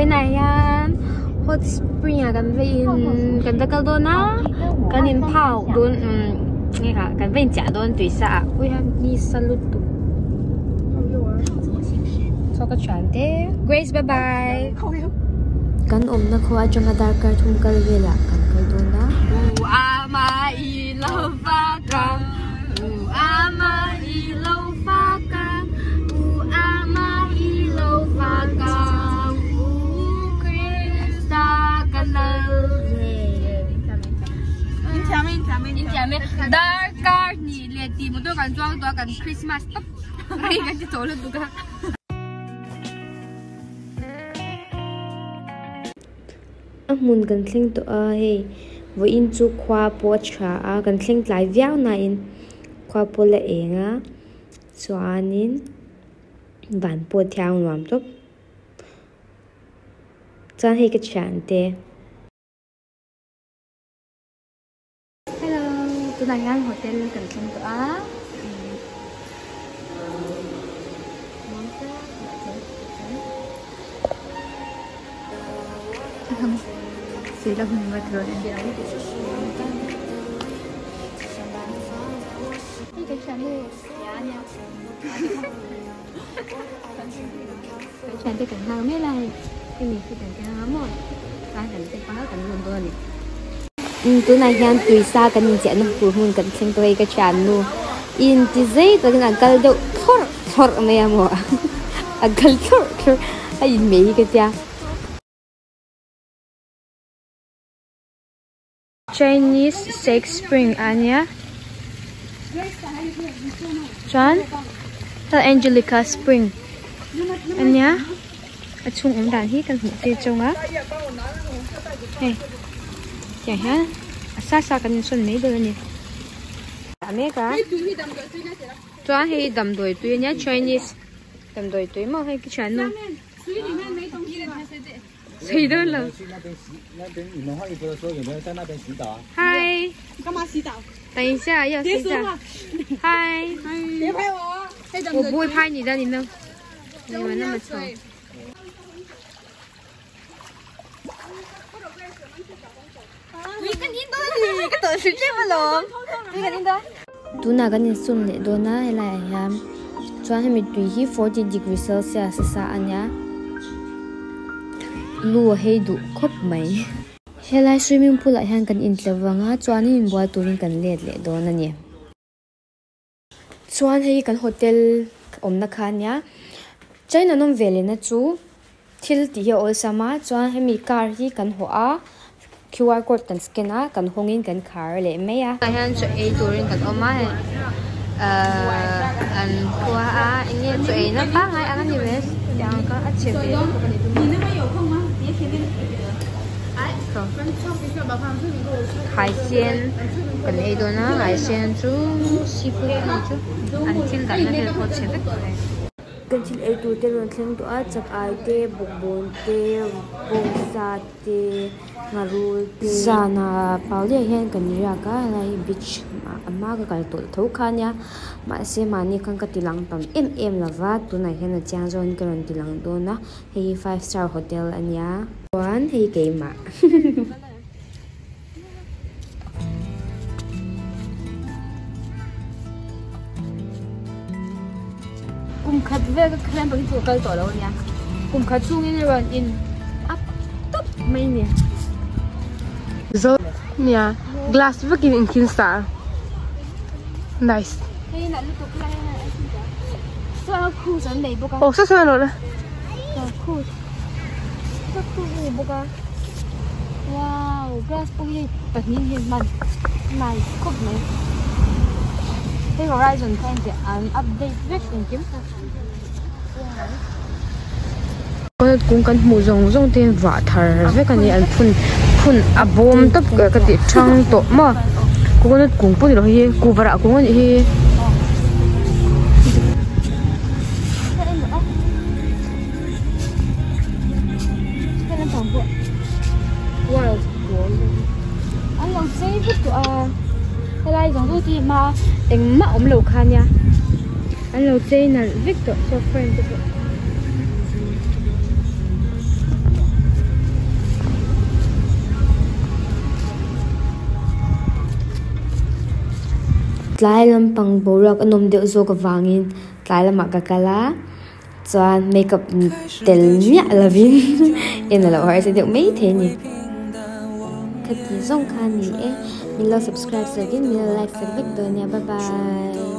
Vawiinah hian hot spring ah kan va in kan va kal dawn a kan in phau dawn umm nge kha kan va inchiah dawn tui sa ah ui hian ni sa lutuk chaw ka thian te Grace bye bye kan awmna khua atanga darkar thum kal velah kan kal dawn a. U ama i lo va kang u ama i lo va kang u ama i lo va kang u Krista ka lal Darkar hnih leh tih motor kan chuang tawh a kan Christmas tawp rei kan ti tawh lutuk a. A hmun kan thleng tawh a hei vawiin chu khua pawh a tha a kan thleng tlai viau nain khua pawh la eng a chuanin van pawh thiang nuam tawp chuan hei ka thiante. Hello tunah hian hotel kan thleng tawh a Kan thiante kan nghak mai lai hemi hi kan ti anga maw tlai kan step a kan lut dawn a ni. Umm tunah hian tuisa kan inchiahna tur hmun kan thleng tawh hei ka thiannu inti zei takin an kal deuh thlawrh thlawrh mai a maw a kal thlawrh thlawrh a inmei hi ka tia. Chinese Sake Spring a nia chuan Angelica Spring a nia a chhung awm dan hi kan hmuh tir chauh a hei tiang hian a sa sa kan insawn mai dawn a ni mek a chuan hei damdawi tui a nia Chinese damdawi tui maw hei ki thiannu. 谁都冷。嗨。干嘛洗澡？等一下要洗澡。嗨。别拍我。我不会拍你的，你们你们那么丑。你跟你多，你个都是这么冷，你跟你多。 Tunah kan insun leh dawn a helaiah hian chuan hemi tui hi 40 degree celsius a sa a nia lu a hei duh khawp mai. Helai swimming pool ah hian kan intleuh vang a chuanin inbual turin kan let leh dawn a ni. Chuan hei kan hotel awmna kha a nia China nawm ve lehna chu thil tih hi a awlsam a chuan hemi car hi kan hawh a QR code kan scan a kan hawngin kan khar leh mai a. Tah hian chaw ei turin kan awm a hei ahh an khua a eng nge chaw ei na pangngai ang a ni ve tiang kha a chhe ve haisên kan ei dawn a haisên chu seafood a nih chu an thil dahna vel pawh a chhe vek tawh hei. Kan thil ei tur te rawn thleng tawh a chak ai te bawkbawn te bawngsa te ngharul te. Zana Pauliah hian kan riak a helai hi beach a hma ka kal tawh tho kha ania mahse mahni khan ka ti lang tam em em lova tunah hian a chiang zawngin ka rawn ti lang dawn a hei hi five star hotel ania chuan hei keimah. Kum khat vel ka khelai ang chu ka kal tawh lo ania kum khat chhungin a rawn in up tawp mai a ni. Zo nia glass vekin in thil sa nice. Hei nalh lutuk lai a saw cruise an nei bawk a. Aw saw saw an awrh a. Cruise saw cruise a ni bawk a wow glass pawh hi pahnih hi hman nice khawp mai hei horizon kha engti an update vek engkim kha coconut kung kan hmuh zawng zawng te hian vah thar vek a ni an phun phun a bawm tawp ka tih thang tawh maw coconut kung pawh ni lo hei hi kuhva rah kung a nih hi. Wild an lo chei vek tawh a helai zawng zawng te hi hma engmah awm lo kha nia an lo chei nalh vek tawh saw frame te pawh. Tlai lampang boruak a nawm deuh zawk avangin tlai lamah ka kal a chuan makeup tel miah lovin en a lo harsa deuh maithei a ni. Khati zawng kha a ni e, min lo subscribe sakin min lo like sak vek dawn nia bye bye.